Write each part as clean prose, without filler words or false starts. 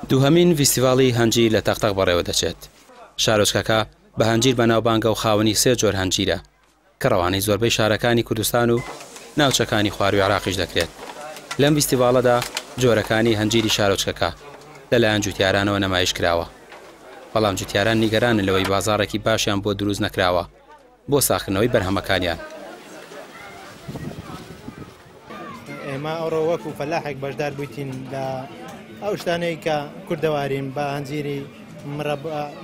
دووهەمین ڤیستیڤاڵی هەنجیر لە تەقتەق بەڕێوەدەچێت. شارۆچکەکە بە هەنجیر بەناوبانگە و خاوەنی سێ جۆر هەنجیرە کە ڕەوانەی زۆربەی شارەکانی کوردستان و ناوچەکانی خوارووی عێراقیش دەکرێت. لەم ڤیستیڤاڵەدا جۆرەکانی هەنجیری شارۆچکەکە لەلایەن جوتیارانەوە نەمایش کراوە. بەڵام جوتیاران نیگەرانن لەوەی بازاڕێکی باشیان بۆ دروست نەکراوە بۆ ساغکردنەوەی بەرهەمەکانیان. ئێمە ئەوڕۆ وەکو فەلاحێک بەشدار بوویتین لە ئەو شتانەی کە کوردەوارین بە هەنجیری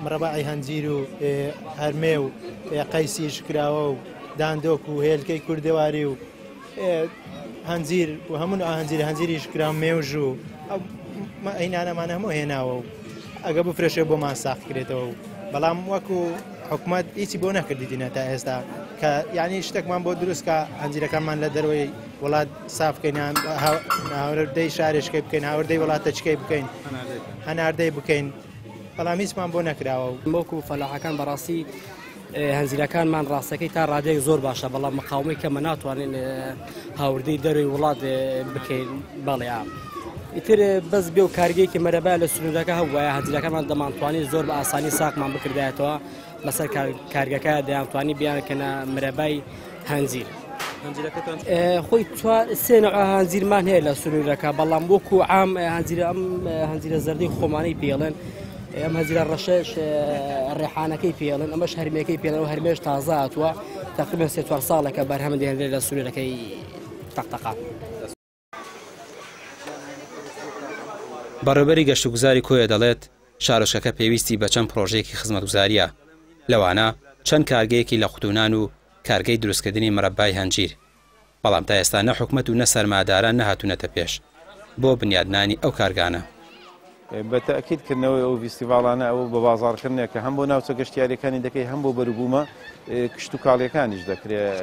مڕەباعی هەنجیر و هەرمێ و قەیسی شکراوە و داندۆک و هێلکەی کوردەواری و هەنجیر و هەموو هەنجیر هەنجیری شکرا مێوژ و ئەینانەمان هەموو هێناوە و ئەگە بفرۆشێ بۆمان ساخ کرێتەوە و بەڵام وەکو حکومەت هیچی بۆ نەکردیتینە تا ئێستا کە یعنی شتێکمان بۆ دروست کە هەنجیرەکانمان لە دەرەوەی وڵات ساف بکەین هاوردەی شارێشکەی بکەین هاوردەی وڵاتە چکەی بکەین هەناردەی بکەین بەڵام هیچمان بۆ نەکراوە. وەکو فەلاحەکان بەڕاستی هەنجیرەکانمان ڕاستەکەی تا ڕادەیەک زۆر باشە بەڵام مقاومەی کەمە ناتوانین هاوردەی دەروی وڵات بکەین بەڵێ ئیتر بەس بێ و کارگەیەکی مەرەبا لە سنوورەکە هەبووایە هەنجیرەکەمان دەمانتوانی زۆر بە ئاسانی ساقمان بکردایەتەوە بەسەر کارگەکە دەیانتوانی بیانکەنە مرەبای هەنجیر. خۆی سێ نوع هەنجیرمان هەیە لە سنوورەکە بەڵام وەکو عام هەنجیرە ئەم هەنجیرە زەردەی خۆمانەی پێڵێن ئەم هەنجیرە ڕەشەش ڕێحانەکەی پێڵێن ئەمەش هەرمێکەی پێڵێن و هەرمێش تازە هاتووە تقریبا سێ چوار ساڵێکە بەرهەم دێنرێت لە سنوورەکەی تەقتەقا. بەڕێوبەری گەشتوگوزاری کۆیە دەڵێت، شارۆچکەکە پێویستی بە چەند پڕۆژەیەکی خزمەتگوزارییە، لەوانە چەند کارگەیەکی لە قوتونان و کارگەی دروستکردنی مرەبای هەنجیر، بەڵام تا ئێستا نە حکومەت و نە سەرمایەداران نەهاتوونەتە پێش بۆ بنیادنانی ئەو کارگانە. بە تەئکید کردنەوەی ئەو ڤیستیڤاڵانە ئەوە بە بازاڕکردنێکە هەم بۆ ناوچە گەشتیاریەکانی دەکەی هەم بۆ بەروبوومە کشتوکاڵیەکانیش دەکرێت.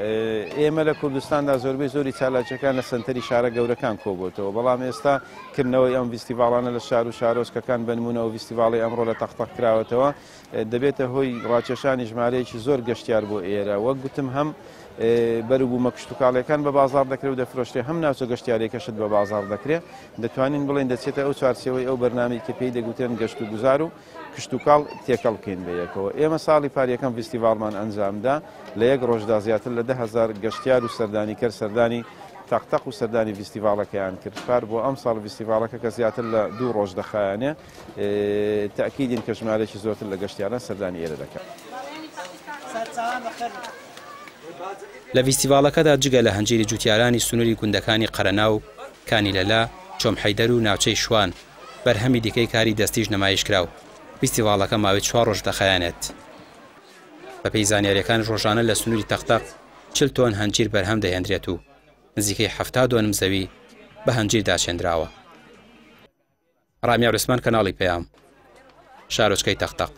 ئێمە لە کوردستاندا زۆربەی زۆری چالاکیەکان لە سەنتەری شارە گەورەکان کۆبۆتەوە، بەڵام ئێستا کردنەوەی ئەم ڤیستیڤاڵانە لە شار و شارۆچکەکان بە نموونە ئەو ڤیستیڤاڵەی ئەمڕۆ لە تەقتەق کراوەتەوە دەبێتە هۆی ڕاکێشانی ژمارەیەکی زۆر گەشتیار بۆ ئێرە. وەک گوتم هەم بەروبوومە کشتوکاڵیەکان بە بازاڕ دەکرێت و دەفرۆشرێت، هەم ناوچە گەشتیاریەکەشت بە بازاڕ دەکرێت. دەتوانین بڵێین دەچێتە ئەو چوارچێوەی ئەو بەرنامەی کە پێی دەگوترێن گەشتوگوزار و کشتوکاڵ تێکەڵ بکەین بە یەکەوە. ئێمە ساڵی پار یەکەم ڤیستیڤاڵمان ئەنجامدا، لە یەک ڕۆژدا زیاتر لە 10,000 گەشتیار و سەردانیکەر سەردانی تەقتەق و سەردانی ڤیستیڤاڵەکەیان کرد. پار بۆ ئەمساڵ ڤیستیڤاڵەکە کە زیاتر لە دوو ڕۆژ دەخایەنێ، تەئکیدین کە ژمارەیەکی زۆرتر لە گەشتیاران سەردانی ئێرە دەکەن. لە ڤیستیڤاڵەکەدا جگە لە هەنجیری جوتیارانی سنووری گوندەکانی قەرەناو، کانیلەلە، چۆم حەیدەر و ناوچەی شوان، بەرهەمی دیکەی کاری دەستیش نمایش کرا و ڤیستیڤاڵەکە ماوەی چوار ڕۆژ دەخایەنێت. بەپێی زانیارییەکان ڕۆژانە لە سنووری تەقتەق 40 تۆن هەنجیر بەرهەم دەهێندرێت و نزیکەی 70 دۆنم زەوی بە هەنجیر داچێندراوە. ڕامیار عوسمان کەناڵی پەیام، شارۆچکەی تەقتەق.